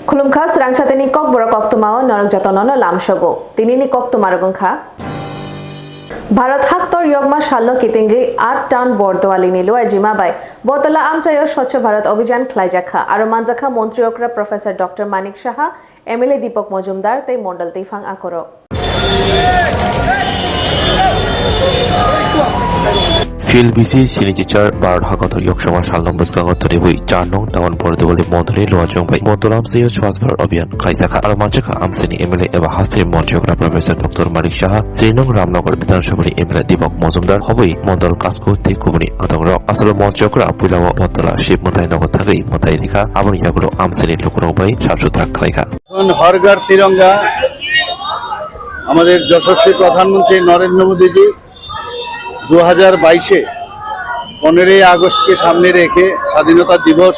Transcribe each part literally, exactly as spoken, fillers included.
Khulumkha, swrang sateni kokborok koktwmao norok jotono no lamsogo. Tinini koktwma rok wngkha: Bharat haktor yokma salno kitingwi aat town Bordowali ni luaijima bai Botala amchaio Swachh Bharat Abhijan khlaijakha, aro manjakha Montri okra Professor Doctor Manik Saha, M L A Deepak Majumdar tei Mondol Twiphang Akorok. Phil B C Sini Chichar Bharat Hakator Yoksoma Salnong Bwskango Tariwi Chanong Town Bordowali Mondoli Luajong bai Mondol Amsayo Swachh Bharat Abhiyan khlaijakha. Aro manjakha Amsini M L A eba Hasteni Montri okra Professor Doctor Manik Saha, Srinong Ramnagar Bidhan Sabhani M L A Deepak Majumdar, Khobwi Mondol Kasko tei kubuni adongrok. Asalo Montri okra puilao Botala Shib Mwtai nogo thangwi mwtai rikha, aboni yagulo Amsini lukurok bai sasutra khlaikha. এখন হর ঘর তিরঙ্গা আমাদের যশস্বী প্রধানমন্ত্রী নরেন্দ্র মোদীজি দু হাজার বাইশে পনেরোই আগস্টকে সামনে রেখে স্বাধীনতা দিবস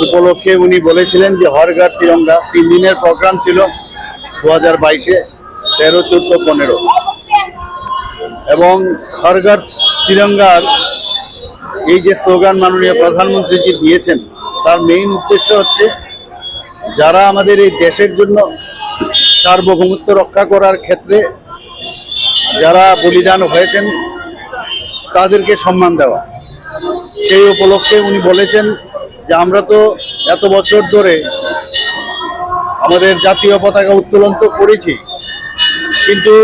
উপলক্ষে উনি বলেছিলেন যে হর ঘর তিরঙ্গা তিন দিনের প্রোগ্রাম ছিল দু হাজার বাইশে, তেরো, চোদ্দ, পনেরো। এবং হর ঘর তিরঙ্গার এই যে স্লোগান মাননীয় প্রধানমন্ত্রীজি দিয়েছেন, তার মেইন উদ্দেশ্য হচ্ছে যারা আমাদের এই দেশের জন্য সার্বভৌমত্ব রক্ষা করার ক্ষেত্রে যারা বলিদান হয়েছেন, তাদেরকে সম্মান দেওয়া। সেই উপলক্ষে উনি বলেছেন যে আমরা তো এত বছর ধরে আমাদের জাতীয় পতাকা উত্তোলন তো করেছি, কিন্তু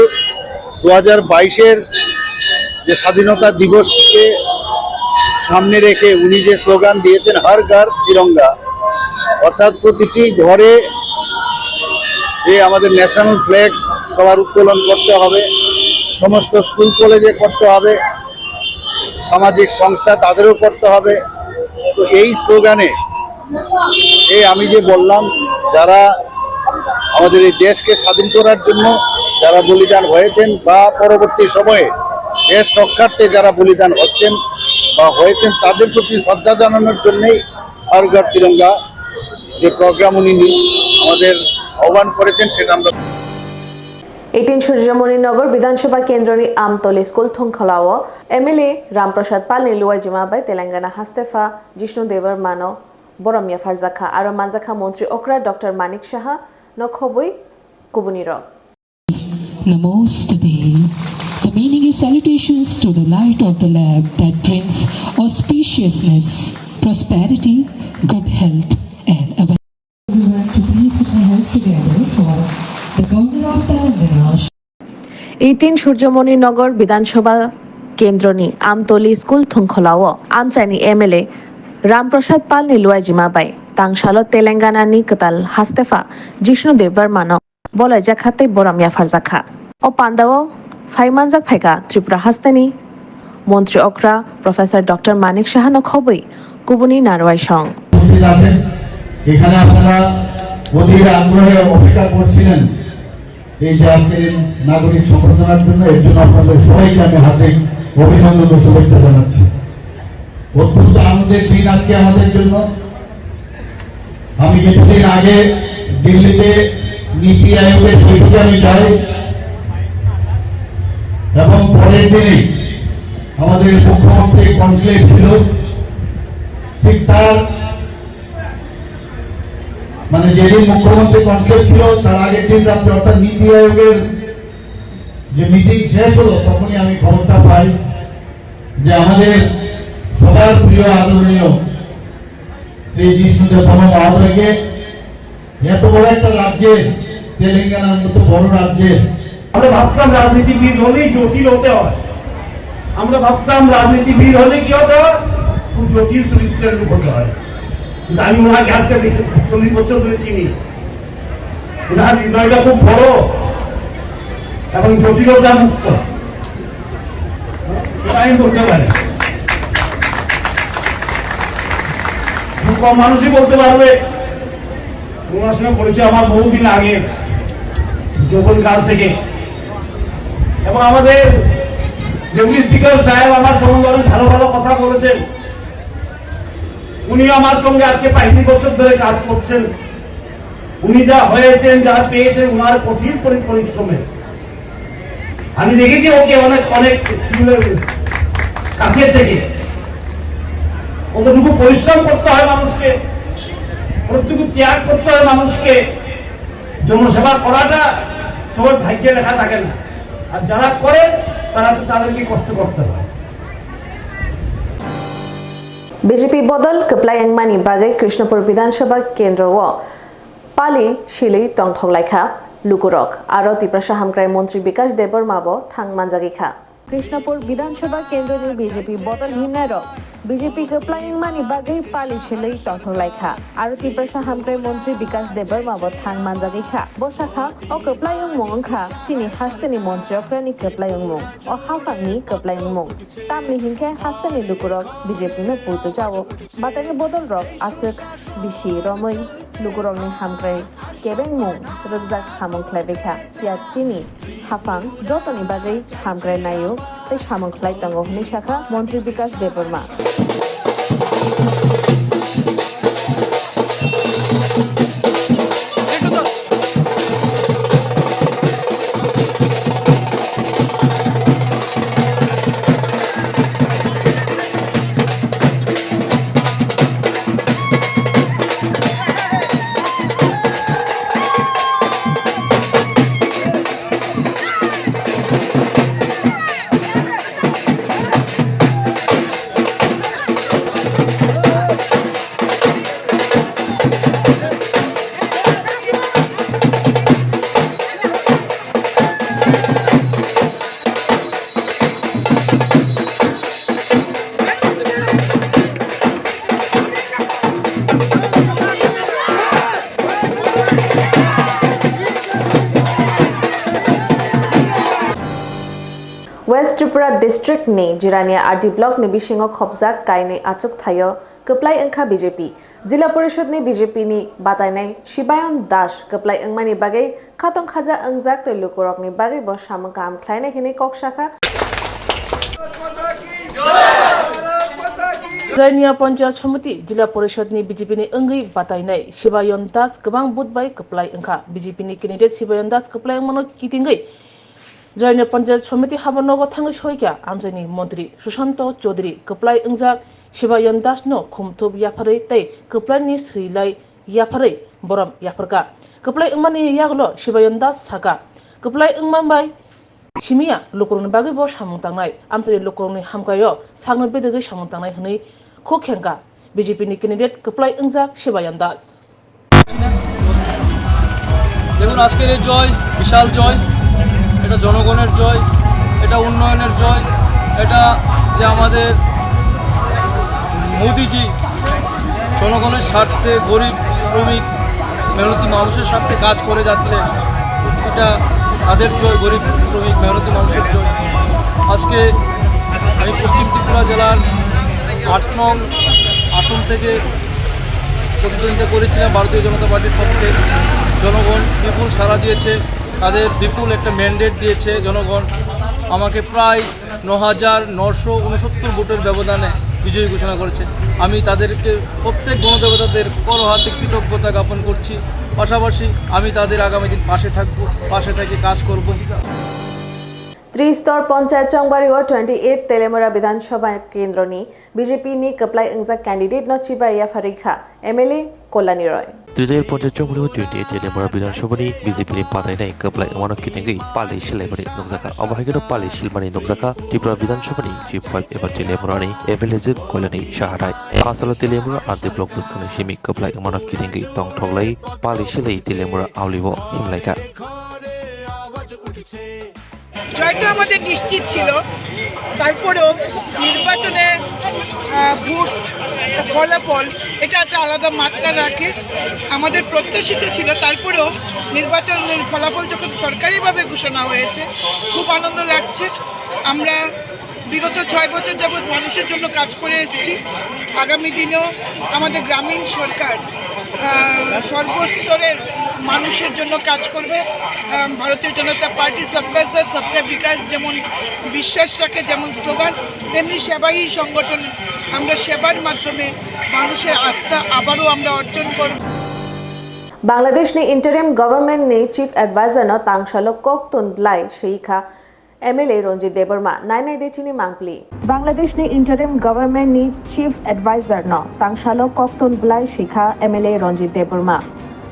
দু হাজার বাইশের যে স্বাধীনতা দিবসকে সামনে রেখে উনি যে স্লোগান দিয়েছেন, "হর ঘর তিরঙ্গা", অর্থাৎ প্রতিটি ঘরে এই আমাদের ন্যাশনাল ফ্ল্যাগ সবার উত্তোলন করতে হবে, সমস্ত স্কুল কলেজে করতে হবে, সামাজিক সংস্থা তাদেরও করতে হবে। তো এই স্লোগানে এই আমি যে বললাম, যারা আমাদের এই দেশকে স্বাধীন করার জন্য যারা বলিদান হয়েছেন বা পরবর্তী সময়ে দেশ রক্ষার্থে যারা বলিদান হচ্ছেন বা হয়েছেন, তাদের প্রতি শ্রদ্ধা জানানোর জন্যই হর ঘর তিরঙ্গা যে প্রোগ্রাম উনি নি-, আমাদের আহ্বান করেছেন, সেটা আমরা Eighteen Surjamoni Nagar Bidhan Sabha Kendroni Amtoli School thongkholao M L A Ram Prasad Palni luaijima bai Telangana hastepha Jishnu Debbarmano borom yapharjakha, aro manjakha Montri okra Doctor Manik Saha no khobwi kubunirok. Namostude. The meaning is salutations to the light of the lamp that brings auspiciousness, prosperity, good health, and abundance. We want to please put our hands together for the Governor of Telangana. Eighteen Surjamoni Nagar Bidhan Sabha Kendroni Amtoli School thongkholao amchaini M L A Ram Prasad Palni luaijima bai tangsalo Telangana ni kwtal hastepha Jishnu Debbarmano bolaijak kha tei borom yapharjak kha. O pandao phai manjak phaikha Tripura hasteni Montri okra Professor Doctor Manik Saha no khobwi kubuni narwai song. উপস্থিত আছেন, এখানে আপনারা অধীর আগ্রহে অপেক্ষা করছিলেন এই যে আজকের এই নাগরিক সম্বর্ধনার জন্য, এর জন্য আপনাদের সবাইকে আমি হার্দিক অভিনন্দন ও শুভেচ্ছা জানাচ্ছি। অত্যন্ত আনন্দের দিন আজকে আমাদের জন্য। আমি কিছুদিন আগে দিল্লিতে নীতি আয়োগের বৈঠকে আমি যাই এবং পরের দিনই আমাদের মুখ্যমন্ত্রী কনক্লেভ ছিল, ঠিক তার, মানে, যেদিন মুখ্যমন্ত্রী কনক্লেভ ছিল, তার আগের দিন রাত্রে, অর্থাৎ নীতি আয়োগের যে মিটিং শেষ হলো, তখনই আমি খবরটা পাই যে আমাদের সবার প্রিয় আদরণীয় শ্রী জিষ্ণুদেব বর্মা মহোদয়কে এত বড় একটা রাজ্যে, তেলেঙ্গানার মতো বড় রাজ্যে। আমরা ভাবতাম রাজনীতিবিদ হলেই জটিল হতে হয়, আমরা ভাবতাম রাজনীতিবিদ হলে কি হতে হয়, খুব জটিল চরিত্রের লোক হতে হয়। কিন্তু আমি ওনাকে আজকে চল্লিশ বছর ধরে চিনি। ওনার হৃদয়টা খুব বড় এবং জটিলতা মুক্ত, এটা আমি বলতে পারি। খুব কম মানুষই বলতে পারবে। ওনার সঙ্গে পরিচয় আমার বহুদিন আগে, যৌবন কাল থেকে। এবং আমাদের ডেপুটি স্পিকার সাহেব আমার সম্বন্ধে অনেক ভালো ভালো কথা বলেছেন। উনি আমার সঙ্গে আজকে পঁয়ত্রিশ বছর ধরে কাজ করছেন। উনি যা হয়েছেন, যা পেয়েছেন, ওনার কঠিন পরি-, পরিশ্রমে। আমি দেখেছি ওকে অনেক, অনেক, কি বলে, কাছের থেকে। কতটুকু পরিশ্রম করতে হয় মানুষকে। কতটুকু ত্যাগ করতে হয় মানুষকে, জনসেবা করাটা সবার ভাগ্যে লেখা থাকে না। আর যারা করে, তারা তো, তাদেরকে কষ্ট করতে হয়। B J P bodol kwplai wngmani bagwi Krishnapur Bidhan Sabha kendro o pali silwi tongthok laikha lukurok. Aro Tiprasa hamkrai montri Bikash Debbarma bo thang manjagwi kha. Krishnapur Bidhan Sabha kendroni B J P bodol hinnairok B J P kwplai wngmani bagwi pali silwi tongthok laikha. Aro Tiprasa hamkrai montri Bikash Debbarma bo thang manjagwi kha. Bo sakha, o kwplai wngmung wngkha chini hasteni montri okrani kwplai wngmung, o haphangni kwplai wngmung. Tamni hinkhe hasteni lukurok B J P no vote jao. Bataini bodolrok aswk bisi romwi lukurokni hamkrai kebengmung rwkjak samung khlaibaikha. Phiya chini haphang jotoni bagwi hamkrai naio tei samung khlai tongo hwnwi sakha montri Bikash Debbarma. West Tripura district ni Jirania R D block ni bisingo khopjak kainwi achuk thaio kwplai wngkha B J P. Jila Porishod ni B J P ni batainai Shibayon Das kwplai wngmani bagwi khatong khaja wngjak tei lukurokni bagwi bo samung kaham khlainai hwnwi kok sakha. Jirania Panchayat Samiti Jila Porishod ni B J P ni wngwi batainai Shibayon Das kwbang vote bai kwplai wngkha. B J P ni candidate Shibayon Das kwplai wngmano kitingwi Jirania Panchayat Samiti habarnogo thangwi soikha amchaini montri Sushanto Chaudhary kwplai wngjak Shibayon Das no khumthup yapharwi tei kwplai ni swilai yapharwi borom yapharkha. Kwplai wngmani yagulo Shibayon Das sakha, kwplai wngma bai simiya lukurokni bagwi bo samung tangnai. Amchaini lukurokni hamkrai-o sakno bedegwi samung tangnai hwnwi khuk khengkha B J P ni candidate kwplai wngjak Shibayon Das. দেখুন, আজকের এই জয় বিশাল জয়, এটা জনগণের জয়, এটা উন্নয়নের জয়, এটা যে আমাদের মোদিজি জনগণের স্বার্থে, গরিব, শ্রমিক, মেহনতি মানুষের স্বার্থে কাজ করে যাচ্ছে, এটা তাদের জয়, গরিব, শ্রমিক, মেহনতি মানুষের জয়। আজকে আমি পশ্চিম ত্রিপুরা জেলার আট নং আসন থেকে প্রতিদ্বন্দ্বিতা করেছিলাম ভারতীয় জনতা পার্টির পক্ষে। জনগণ বিপুল সাড়া দিয়েছে, তাদের বিপুল একটা ম্যান্ডেট দিয়েছে জনগণ। আমাকে প্রায় ন হাজার নশো ঊনসত্তর ভোটের ব্যবধানে বিজয়ী ঘোষণা করেছে। আমি তাদেরকে, প্রত্যেক গণদেবতাদের করহাতে কৃতজ্ঞতা জ্ঞাপন করছি। পাশাপাশি আমি তাদের আগামী দিন পাশে থাকব, পাশে থেকে কাজ করব। Tristor Panchayat Chongbari o twenty eight Telemura Bidhan Sabha Kendroni B J P ni kwplai wngjak candidate no chibai yapharwi kha M L A Kolani Roy. Twitter Panchayat Chongmuli o twenty eight Telemura Bidhan Sabha ni B J P ni batainai kwplai wngmano kitingwi pali silaimani nukjakha. Obo hai kheno pali silmani nukjakha Tripura Bidhan Sabha ni Chief Whip eba Telemura ni M L A jwk Kolani Saharai. Asalo Telemura R D block bwskangni simi kwplai wngmano kitingwi tongthoklai pali silai Telemura auli o himlaikha. জয় তো আমাদের নিশ্চিত ছিল, তারপরেও নির্বাচনের আহ, ভোট ফলাফল এটা একটা আলাদা মাত্রা রাখে। আমাদের প্রত্যাশিত ছিল, তারপরেও নির্বাচনের ফলাফল যখন সরকারিভাবে ঘোষণা হয়েছে, খুব আনন্দ লাগছে। আমরা বিগত ছয় বছর যাবৎ মানুষের জন্য কাজ করে এসেছি। আগামী দিনেও আমাদের গ্রামীণ সরকার আহ, সর্বস্তরের মানুষের জন্য কাজ করবে। আহ, ভারতীয় জনতা পার্টি সবকা সাথ সবকা বিকাশ যেমন বিশ্বাস রাখে, যেমন স্লোগান, তেমনি সেবাই সংগঠন। আমরা সেবার মাধ্যমে মানুষের আস্থা আবারও আমরা অর্জন করব। Bangladesh ni interim government ni chief advisor no tangsalo kok tun blai swi kha. M L A Ranjit Debbarma, nai nai de chini mangpili. Bangladeshni interim governmentni chief advisorno tangsalo koktun bwlai sikha M L A Ranjit Debbarma.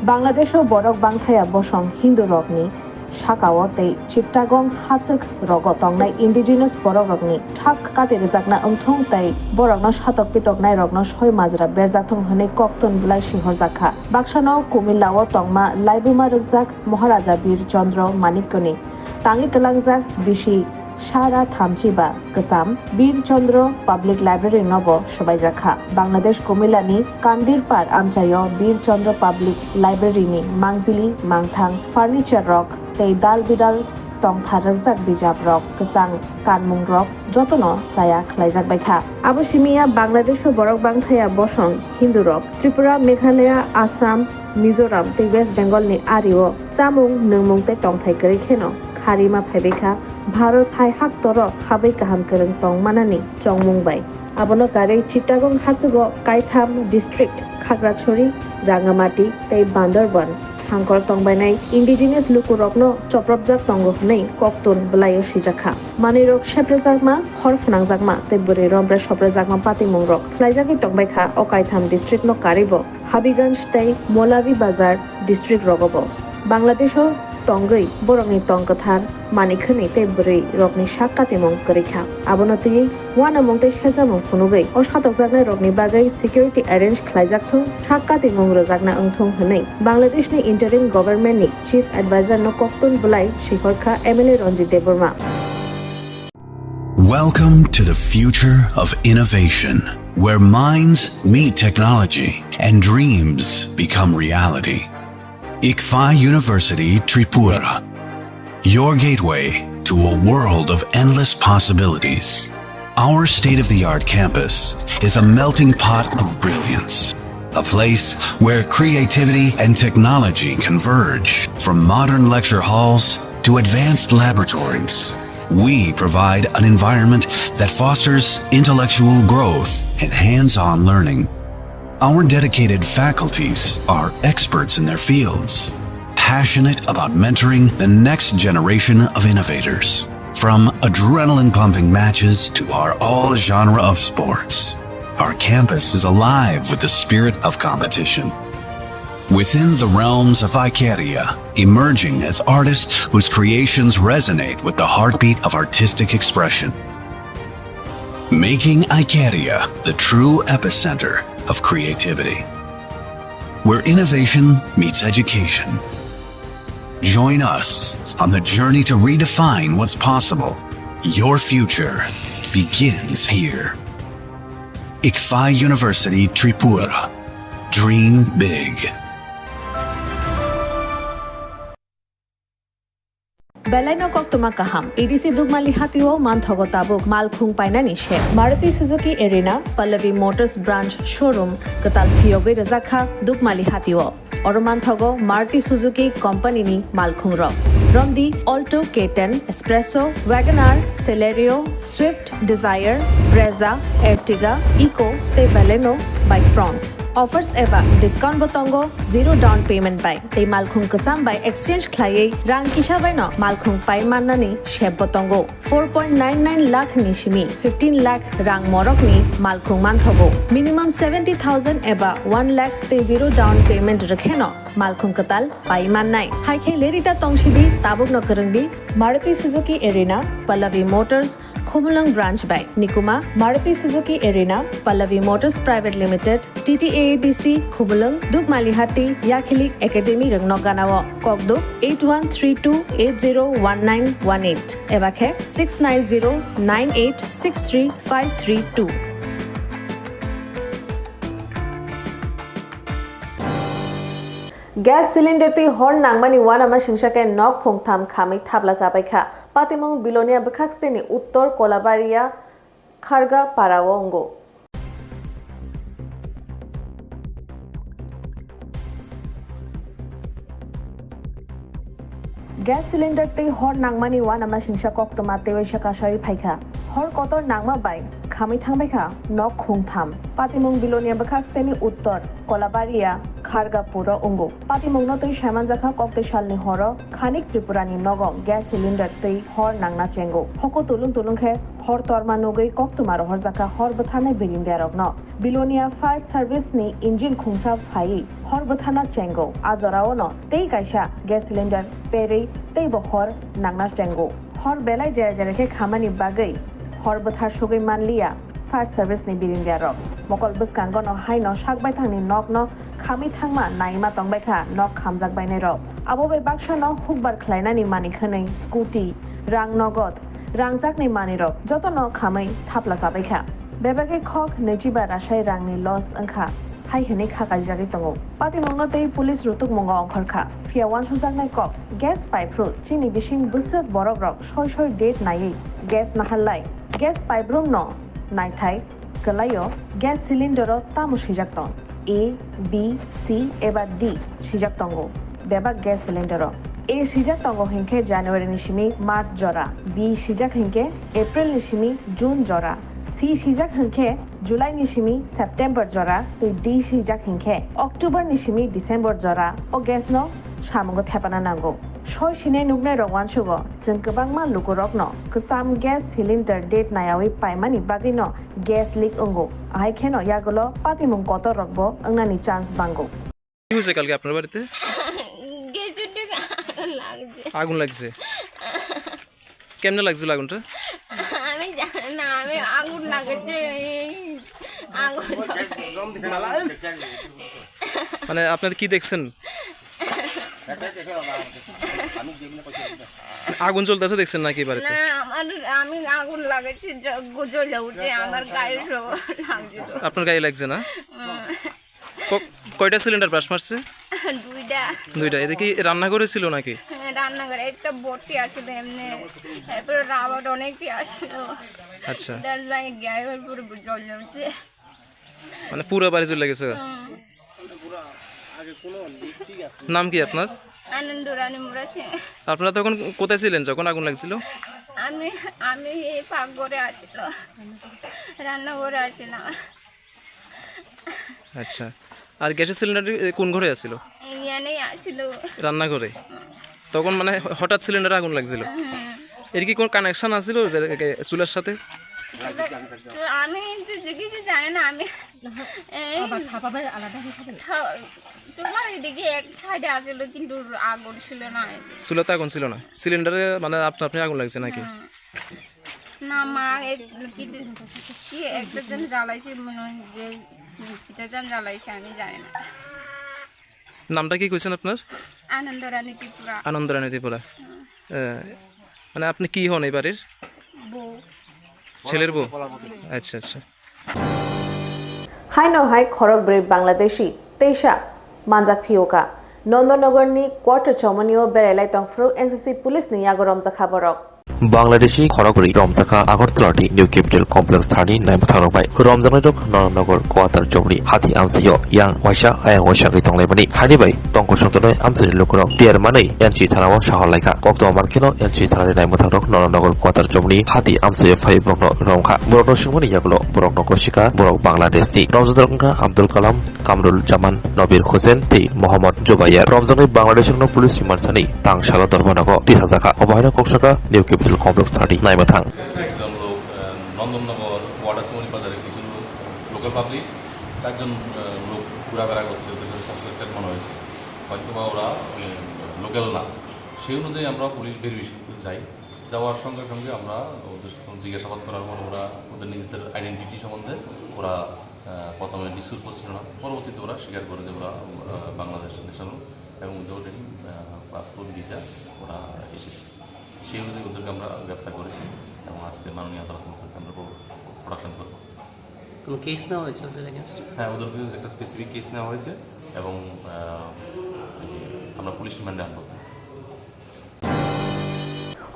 Bangladesho borok bangthaya bosong Hindurokni sakao tei Chittagong hachwk rogo tongnai indigenous borokrokni thak kati rwjakna wngthung tei borokno satok pitoknairokno soi majra berjakthung hwnwi koktun bwlai sihorjakha. Baksano Kumillao tongma laibuma rwkjak Maharaja Bir Chandra Manikyani tangwi kwlangjak bisi sara thamchi ba kwcham Bir Chandra Public Library no bo swbaijakha. Bangladesh Kumillani Kandirpar amchaio Bir Chandra Public Library ni mangpili, mangthang, furniture rok tei dal bidal tongthar rwkjak bijap rok, kwchang kanmung rok jotono chaya khlaijak baikha. Abo simiya Bangladesho borok bangthaya bosong Hindu rok Tripura, Meghalaya, Assam, Mizoram tei West Bengal ni ario chamung, nwngmung tei tongthai kwrwi kheno kharima phaibaikha Bharat hai haktoro habwi kaham kwrwng tong manani chongmung bai. Abono karwi Chittagong hachwgo kaitham district, Khagrachari, Rangamati tei Bandarban hangkor tongbainai indigenous lukurokno chopropjak tongo hwnwi koktun bwlaio swijakha. Manwirok seprejakma, hor phnangjakma tei bwrwi romre soprejakma patimungrok khlaijagwi tongbaikha o kaitham districtno karwibo Habiganj tei Molavi Bazar district rogobo. Bangladesho tongwi borokni tong kwthar, manikhwnwi tei bwrwi rokni sak katimung kwrwi kha. Abono twiwi uanamung tei sejamung phunugwi o satokjaknai rokni bagwi security arrange khlaijak thung, sak katimung rwjakna wngthung hwnwi Bangladeshni interim governmentni chief advisorno koktun bwlai sihorkha M L A Ranjit Debbarma. Welcome to the future of innovation, where minds meet technology and dreams become reality. ICFAI University Tripura, your gateway to a world of endless possibilities. Our state-of-the-art campus is a melting pot of brilliance, a place where creativity and technology converge. From modern lecture halls to advanced laboratories, we provide an environment that fosters intellectual growth and hands-on learning. Our dedicated faculties are experts in their fields, passionate about mentoring the next generation of innovators. From adrenaline-pumping matches to our all-genre of sports, our campus is alive with the spirit of competition. Within the realms of Icaria, emerging as artists whose creations resonate with the heartbeat of artistic expression. Making Icaria the true epicenter of creativity, where innovation meets education. Join us on the journey to redefine what's possible. Your future begins here. ICFAI University Tripura. Dream big. Belaino koktwma kaham. A D C Dukmali hatio manthogo tabuk malkhung painani se. Maruti Suzuki Arena, Pallavi Motors Branch Showroom kwtal phiyogwi rwjakha Dukmali hatio. Oro manthogo Maruti Suzuki Company ni malkhung rok. Romdi Alto, K ten, Espresso, WagonR, Celerio, Swift, Dzire, Brezza, Ertiga, Eeco tei Baleno by Fronx. Offers eba discount bo tongo zero down payment bai. Tei malkhung kwcham bai exchange khlaiwi rang kisa baino malkhung pai mannani sep bo tongo. Four point nine nine lakh ni simi fifteen lakh rang morokni malkhung manthogo. Minimum seventy thousand eba one lakh tei zero down payment rwkheno malkhung kwtal pai mannai. Hai khe lerita tongsidi, tabukno kwrwngdi Maruti Suzuki Arena, Pallavi Motors, Khumulwng Branch bai. Nikuma, Maruti Suzuki Arena, Pallavi Motors Private Limited, T T A A D C, Khumulwng, Dukmalihati, Yakhilik Academy rwngno ganao. Kokduk eight one three two eight zero one nine one eight eba khe six nine zero nine eight six three five three two. Gas cylinder twi hor nangmani uanama singsa khe nok khungtham khamwi thapla chabaikha. Patimung Bilonia bwkhak steni uttor Kolabaria Kharga para o wngo. Gas cylinder tei hor nangmani uanama singsa koktwma teiwaisa kasawi phaikha. Hor kotor nangma bai khamwi thangbaikha nok khungtham. Patimung Bilonia bwkhak steni uttor Kolabaria Khargapuro wngo. Patimungno twi saimanjakha, koktwi salni horo Khanik Tripurani nogo gas cylinder twi hor nangna chengo. Hoko tulung tulung khe hor torma nugwi koktwma rohorjakha hor bwtharnai birindiarokno. Bilonia Fire Service ni engine khungsa phaiwi hor bwtharna chengo. A jorao no tei kaisa gas cylinder perwi teibo hor nangna chengo. Hor belai jera jera khe khamani bagwi hor bwthar sogwi manliya Fire Service ni birindiarok. Mokol bwskango no haino sak baithangni nokno khamwi thangma naima tongbaikha nok khamjak bainairok. Abo bai baksa no hukbar khlainani mani khwnwi scooty, rang nogod, rangjakni manwirok jotono khamwi thapla chabaikha. Bebagwi khok nwichiba rasai rangni loss wngkha, hai hwnwi kha kaijagwi tongo. Patimungno tei police rutukmungo ongkhorkha, phiya uansukjaknai kok gas pipe rw chini bising bwswk borokrok soi soi date naiwi gas naharlai. Gas pipe rwngno naithai kwlaio gas cylinder-o tamo swijak tong, A, B, C eba D swijak tongo bebak gas cylinder-o. A swijak tongo hinkhe January ni simi March jora, B swijak hinkhe April ni simi June jora, C swijak hinkhe July ni simi September jora tei D swijak hinkhe October ni simi December jora o gas no samungo thepana nango. Soi sinai nuknai rok uansugo, chwng kwbangma lukurokno kwcham gas cylinder date nayawi paimani bagwino gas leak wngo, ahai kheno yagulo patimung kotor rokbo wngnani chance bango. কি হয়েছে কালকে আপনার বাড়িতে? গ্যাসের থেকে আগুন লাগছে। আগুন লাগছে? কেমনে লাগছিল আগুনটা? আমি জানি না, আমি আগুন লাগেছে, এই আগুন। মানে আপনারা কি দেখছেন? আগুন জ্বলতেছে দেখছেন নাকি বাড়িতে? না, আমার, আমি আগুন লাগাইছি, জ-, জ্বলে উঠে আমার গায়ে সব লাগছিল। আপনার গায়ে লাগছে না? হুম। ক-, কয়টা সিলিন্ডার ব্লাস্ট মারছে? দুইটা। দুইটা। এটা কি রান্নাঘরে ছিল নাকি? হ্যাঁ, রান্নাঘরে একটা ভর্তি আছিল এমনি, তারপরে রাবার অনেকই আছিল। আচ্ছা। তার লাগে গায়ে পুরো জ্বলে উঠছে। মানে পুরো বাড়ি জ্বলে গেছে? হুম। নাম কি আপনার? আনন্দ রানী মুরাসি। আপনারা তখন কোথায় ছিলেন যখন আগুন লাগছিল? আমি, আমি এই পাকঘরে আছিলাম, রান্নাঘরে আছিলাম। আচ্ছা, আর গ্যাসের সিলিন্ডার কোন ঘরে আছিল? ইয়ানেই আছিল। রান্নাঘরে? তখন মানে হ-, হঠাৎ সিলিন্ডারে আগুন লাগছিল? হুম। এর কি কোনো কানেকশন আছিল যে, এ, চুলার সাথে? তো আমি তো কিছু জানি না, আমি এই আবার খাপা ভাই আলাদা হয়ে খাবে না? খা-, চুলা এদিকে এক সাইডে আছিল, কিন্তু আগুন ছিল না। চুলাতে আগুন ছিল না, সিলিন্ডারে মানে আপনা আপনি আগুন লাগছে নাকি? হুম। না, মা এক-, কি, কি একটা যেন জ্বালাইছে, মনে হয় যে কিটা যেন জ্বালাইছে, আমি জানি না। নামটা কি কইছেন আপনার? আনন্দ রানী ত্রিপুরা। আনন্দ রানী ত্রিপুরা। এ, মানে আপনি কি হন এই বাড়ির? বউ। ছেলের বউ? আচ্ছা, আচ্ছা। Haino hai khorok brwi Bangladeshi teisa manjak phiyokha. Nondonogorni quarter chomonio berailai tongphuru N C C police ni yago romjakha borok. Bangladeshi khorokbrwi romjakha Agartala ni New Capital Complex thani naima thangrok bai. Romjaknairok Nondonogo quarter chomni hati amchaio yang waisa ayang waisa wngwi tonglaimani. Haini bai tongkosong tongnai amchaini lukurok tiar manwi N C thana o sahor laikha. Koktwma mankheno N C thana ni naima thangrok Nondonogo quarter chomni hati amchaio phai borokno romkha. Borokno swngmani yagulo borokno gosikha borok Bangladesh ni. Romjaknairok wngkha Abdul Kalam, Kamrul Jaman, Nobir Hussain tei Mohammad Zubair. Romjaknai Bangladesh rokno police ni mansani tang salo Dorbanago tisajaga. Obo haino kok saka New Capital Complex thirty naima thang. একজন লোক, আহ, নন্দননগর ওয়াটার চৌমনি বাজারে কিছু লোক, local public, চারজন, আহ, লোক ঘোরাফেরা করছে, ওদের কাছে সাসপেক্টেড মনে হয়েছে। হয়তো বা ওরা, আহ, লোকাল না। সেই অনুযায়ী আমরা পুলিশ ভেরিফিকেশন করতে যাই। যাওয়ার সঙ্গে সঙ্গে আমরা ওদের সঙ্গে জিজ্ঞাসাবাদ করার পর ওরা ওদের নিজেদের আইডেন্টিটি সম্বন্ধে ওরা আহ, প্রথমে ডিসক্লোজ করছিল না, পরবর্তীতে ওরা স্বীকার করে যে ওরা, আহ, বাংলাদেশ ন্যাশনাল এবং ওদের, আহ, পাসপোর্ট ভিসা ওরা এসেছে। সেই অনুযায়ী ওদেরকে আমরা গ্রেপ্তার করেছি এবং আজকে মাননীয় আদালত মোতাবেক আমরা প্রো-, প্রোডাকশন করব। কোনো কেস নেওয়া হয়েছে ওদের এগেনস্টে? হ্যাঁ, ওদের বিরুদ্ধে একটা স্পেসিফিক কেস নেওয়া হয়েছে এবং, আহ, আমরা পুলিশ রিমান্ডে আনবো।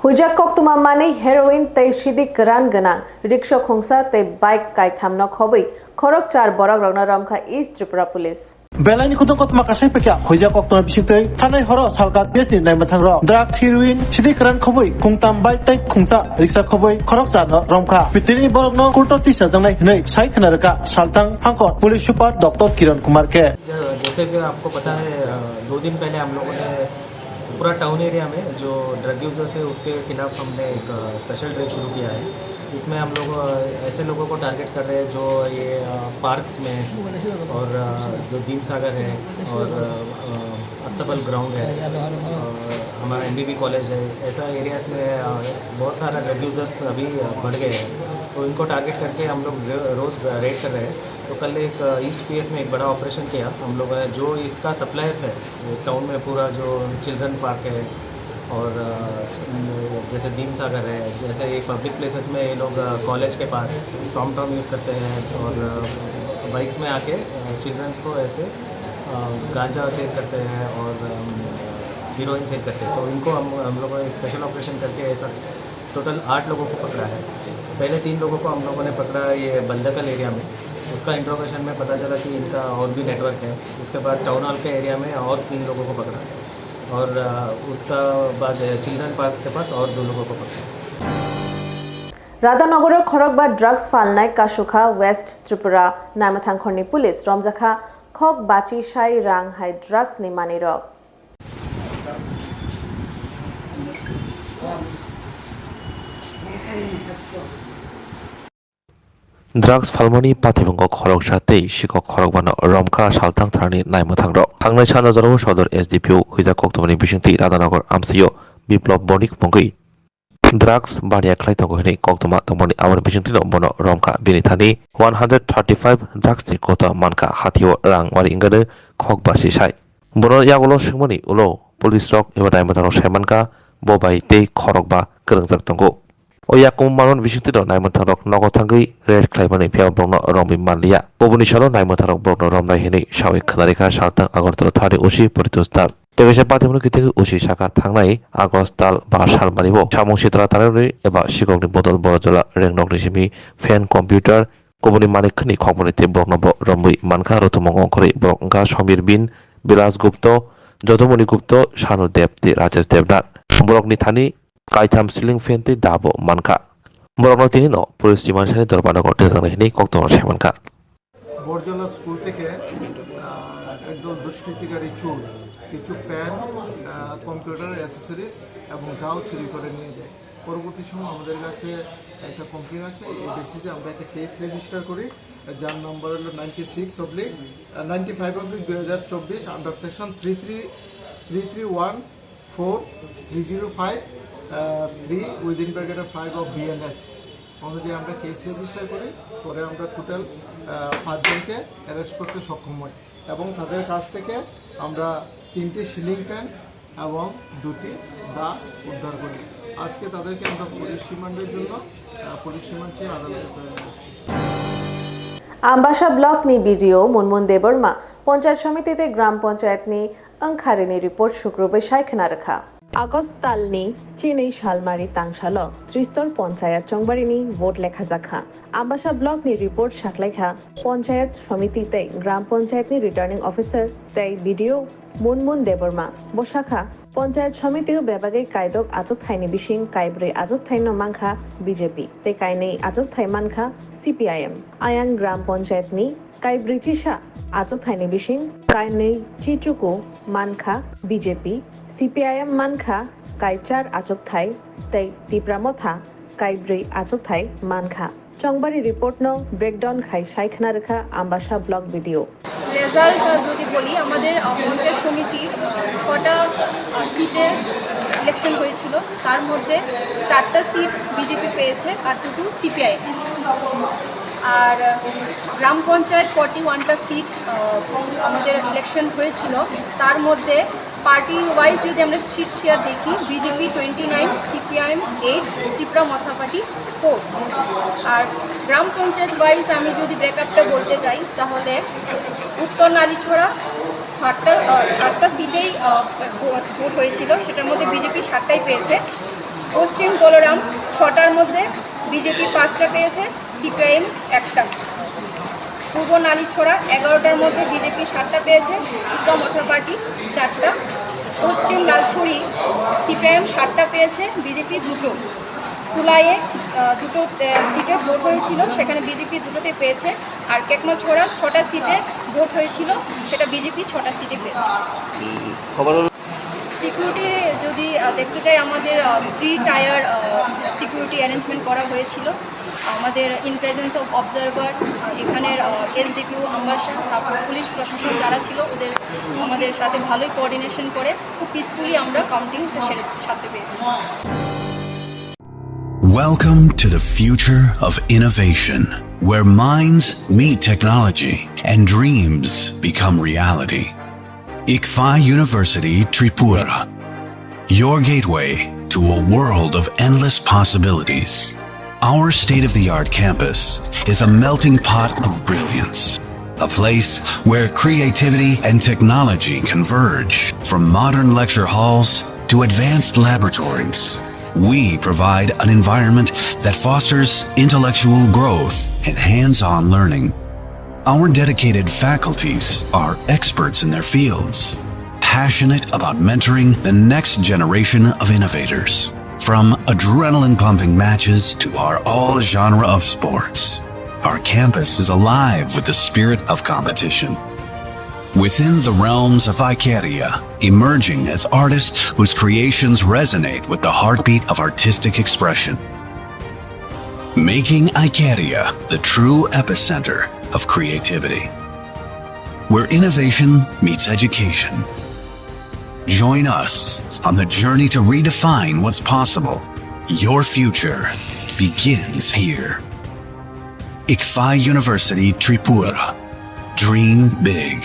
Huijak koktwma manwi heroin tei sidi kwran gwnang rikshaw khungsa tei bike kaithamno khobwi khorok char borokrokno romkha East Tripura Police. Belaini khudung kotma kasai pekya hoija koktona bisingtwi thanai horo Salkat P S ni naima thangrok drugs, heroin, sidi kwran khobwi khungtam bike tei khungsa riksa khobwi khoroksa no romkha. Pitini borokno kurto tisa jangnai hinwi sai khna rwkha Salthang Hangkon Police Super Doctor Kiran Kumar K. जैसे कि आपको पता है, दो दिन पहले हम लोगों ने पूरा टाउन एरिया में जो ड्रग यूजर्स है, उसके खिलाफ हमने एक स्पेशल ड्राइव शुरू किया है। इसमें हम लोग ऐसे लोगों को टारगेट कर रहे हैं जो ये पार्क्स में और जो भीम सागर है और अस्तबल ग्राउंड है और हमारा एमबीबी कॉलेज है, ऐसा एरियाज में बहुत सारा ड्रग यूजर्स अभी बढ़ गए हैं। तो इनको टारगेट करके हम लोग रोज़ रेड कर रहे हैं। तो कल एक ईस्ट पीएस में एक बड़ा ऑपरेशन किया हम लोगों ने। जो इसका सप्लायर्स है टाउन में, पूरा जो चिल्ड्रन पार्क है और जैसे भीम सागर है, जैसे ये पब्लिक प्लेसेस में ये लोग कॉलेज के पास टॉम टॉम यूज़ करते हैं और बाइक्स में आके चिल्ड्रंस को ऐसे गांजा सेल करते हैं और हीरोइन सेल करते हैं। तो इनको हम हम लोगों ने स्पेशल ऑपरेशन करके ऐसा टोटल आठ लोगों को पकड़ा है। पहले तीन लोगों को हम लोगों ने पकड़ा ये बल्दकल एरिया में। उसका इंट्रोगेशन में पता चला कि इनका और भी नेटवर्क है। उसके बाद टाउन हॉल के एरिया में और तीन लोगों को पकड़ा और उसका बाद चिल्ड्रन पार्क के पास और दो लोगों को पकड़ा। Radhanagoro khorokba drugs phalnai kasukha West Tripura, Naimathangkhorni police romjakha khok bachi sai rang hai drugs ni manwirok. Drugs phalmani pathibwngo khoroksa tei sikok khorokbano romkha Salthang thanani naimwthangrok. Thangnai sano jorao Sodor S D P O huijak koktwmani bisingtwi Radhanagar amchaio Biplop Bonik mungwi drugs baniya khlai tongo hinwi koktwma tongmani aboni bisingtwino bono romkha. Bini thani one hundred thirty five drugs ni kota mankha, hathio rang wari wngano khok basi sai. Bono yagulo swngmani ulo police rok eba naimwthangrok saimankha bo bai tei khorokba kwrwngjak tongo. O yakung manmani bisingtwino naimwthangrok nogo thangwi raid khlaimani phiya borokno romwi manliya. Kubuni salo naimwthangrok borokno romnai hinwi sawi khwnarikha Salthang Agartala thani O C Poritos Dal. Tei kaisa pathimno kitingwi O C saka thangnai August tal ba salmani bo samung sitra tanwi eba sikokni bodol borok jora rengnokni simi fan, computer, kubuni manwi khwnwi khokmani tei borokno bo romwi mankha. Rothomung ongkhorwi borok wngkha Somir Bin, Bilas Gupto, Jodomoni Gupto, Sanu Deb tei Rajesh Debnath. Borokni thani kaitham ceiling fan tei da bo mankha. Borokno tinino police remand sani Dorbanagar twijaknai hinwi koktwmano sai mankha. Barjala স্কুল থেকে আহ, একদল দুষ্কৃতিকারী চোর কিছু pen, computer accessories এবং দাও চুরি করে নিয়ে যায়। পরবর্তী সময় আমাদের কাছে একটা কমপ্লেন আসে, এই বেসিসে আমরা একটা কেস রেজিস্টার করি, যার নম্বর হলো ninety six oblique ninety five oblique দুই হাজার চব্বিশ under section three three three three one four three zero five three within ব্র্যাকেটে ফাইভ অফ বিএনএস অনুযায়ী আমরা কেস রেজিস্টার করি। পরে আমরা টোটাল পাঁচজনকে অ্যারেস্ট করতে সক্ষম হই এবং তাদের কাছ থেকে আমরা তিনটি সিলিং ফ্যান এবং দুটি দা উদ্ধার করি। আজকে তাদেরকে আমরা পুলিশ রিমান্ডের জন্য আহ, পুলিশ রিমান্ড চেয়ে আদালতে প্রেরণ করছি। Ambasa block ni B D O Munmun Debbarma Panchayat Samiti tei Gram Panchayat ni wngkharini report sukrubai sai khna rwkha. August talni chinwi salmari tangsalo Tristor Panchayat Chongbarini vote lekhajakha. Ambasa block ni report saklaikha Panchayat Samiti tei Gram Panchayat ni returning officer tei B D O Munmun Debbarma. Bo sakha, Panchayat Samiti o bebagwi kaidok achukthai ni bising kaibrwi achukthai no mankha B J P tei kainwi achukthai mankha C P I M. Ayang Gram Panchayat ni kaibrwi chisa achukthai ni bising kainwi chichuku mankha B J P, C P I M mankha kaichar achukthai tei Tipra Motha kaibrwi achukthai mankha. Chongbari report no breakdown khai sai khna rwkha Ambasa block B D O. Result যদি বলি, আমাদের পঞ্চায়েত সমিতি ছটা সিটে ইলেকশন হয়েছিল, তার মধ্যে চারটা সিট বিজেপি পেয়েছে আর দুটো সিপিআই। আর গ্রাম পঞ্চায়েত ফর্টি ওয়ানটা সিট আমাদের ইলেকশন হয়েছিল, তার মধ্যে পার্টি ওয়াইজ যদি আমরা সিট শেয়ার দেখি, BJP twenty nine, CPIM eight, Tipra মথা পার্টি ফোর। আর গ্রাম পঞ্চায়েত ওয়াইজ আমি যদি ব্রেকআপটা বলতে যাই, তাহলে উত্তর নালিছড়া সাতটা সাতটা সিটেই ভোট হয়েছিল, সেটার মধ্যে বিজেপি সাতটাই পেয়েছে। পশ্চিম বলরাম ছটার মধ্যে বিজেপি পাঁচটা পেয়েছে, সিপিআইএম একটা। পূর্ব নালিছড়া এগারোটার মধ্যে বিজেপি সাতটা পেয়েছে, ইকরাম অর্থ পার্টি চারটা। পশ্চিম লালছড়ি সিপিআইএম সাতটা পেয়েছে, বিজেপি দুটো। কুলাইয়ে আহ, দুটো আহ, সিটে ভোট হয়েছিল, সেখানে বিজেপি দুটোতে পেয়েছে। আর কেকমাছড়া ছটা সিটে ভোট হয়েছিল, সেটা বিজেপি ছটা সিটে পেয়েছে। খবর হলো সিকিউরিটি যদি আহ, দেখতে চাই, আমাদের থ্রি টায়ার সিকিউরিটি অ্যারেঞ্জমেন্ট করা হয়েছিল। আমাদের ইন প্রেজেন্স অফ অবজারভার, এখানের এসডিপিও, আমবাসা, তারপর পুলিশ প্রশাসন যারা ছিল, ওদের আমাদের সাথে ভালোই কোঅর্ডিনেশন করে খুব পিসফুলি আমরা কাউন্টিংটা সেরে সারতে পেরেছি। Welcome to the future of innovation, where minds meet technology and dreams become reality. Ikfa University Tripura, your gateway to a world of endless possibilities. Our state of the art campus is a melting pot of brilliance, a place where creativity and technology converge. From modern lecture halls to advanced laboratories, we provide an environment that fosters intellectual growth and hands on learning. Our dedicated faculties are experts in their fields, passionate about mentoring the next generation of innovators. From adrenaline pumping matches to our all genre of sports, our campus is alive with the spirit of competition. Within the realms of Icaria, emerging as artists whose creations resonate with the heartbeat of artistic expression. Making Icaria the true epicenter of creativity, where innovation meets education. Join us on the journey to redefine what's possible. Your future begins here. Ikfa University Tripura. Dream big.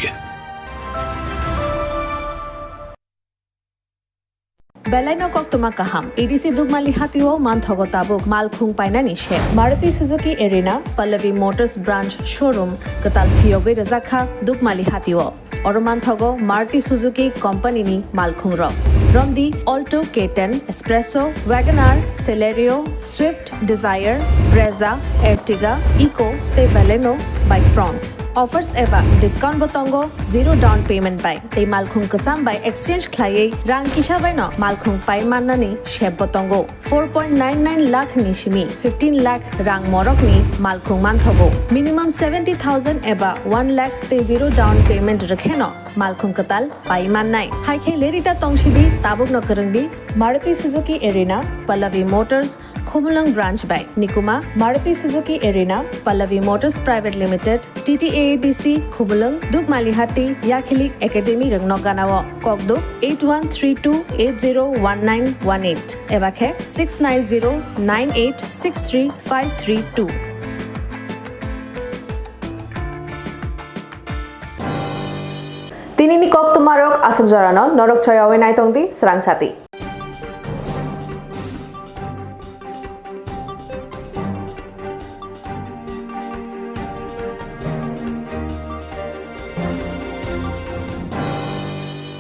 Belai no koktwma kaham. A D C Dukmali hatio manthogo tabuk malkhung painani se. Maruti Suzuki Arena, Pallavi Motors Branch Showroom kwtal phiyogwi rwjakha Dukmali hatio. Oro manthogo Maruti Suzuki Company ni malkhung rok. Romdi Alto K ten, Espresso, Wagon R, Celerio, Swift, Dzire, Brezza, Ertiga, Eeco tei Baleno by Fronx. Offers eba discount bo tongo zero down payment bai. Tei malkhung kwcham bai exchange khlaiwi rang kisa bai no malkhung pai mannani sep bo tongo. Four point nine nine lakh ni simi fifteen lakh rang morok ni malkhung manthogo. Minimum seventy thousand eba one lakh tei zero down payment rwkhe no malkhung kwtal pai mannai. Hai khe lerita tongsidi tabuk no kwrwngdi Maruti Suzuki Arena, Pallavi Motors, Khumulwng Branch bai. Nikuma, Maruti Suzuki Arena, Pallavi Motors Private Limited, T T A A D C, Khumulwng, Dukmalihati, Yakhilik Academy rwngno ganao. Kokduk eight one three two eight zero one nine one eight eba khe six nine zero nine eight six three five three two. Tinini koktwmarok aswk jorano norok choyawi naitongdi swrangchati.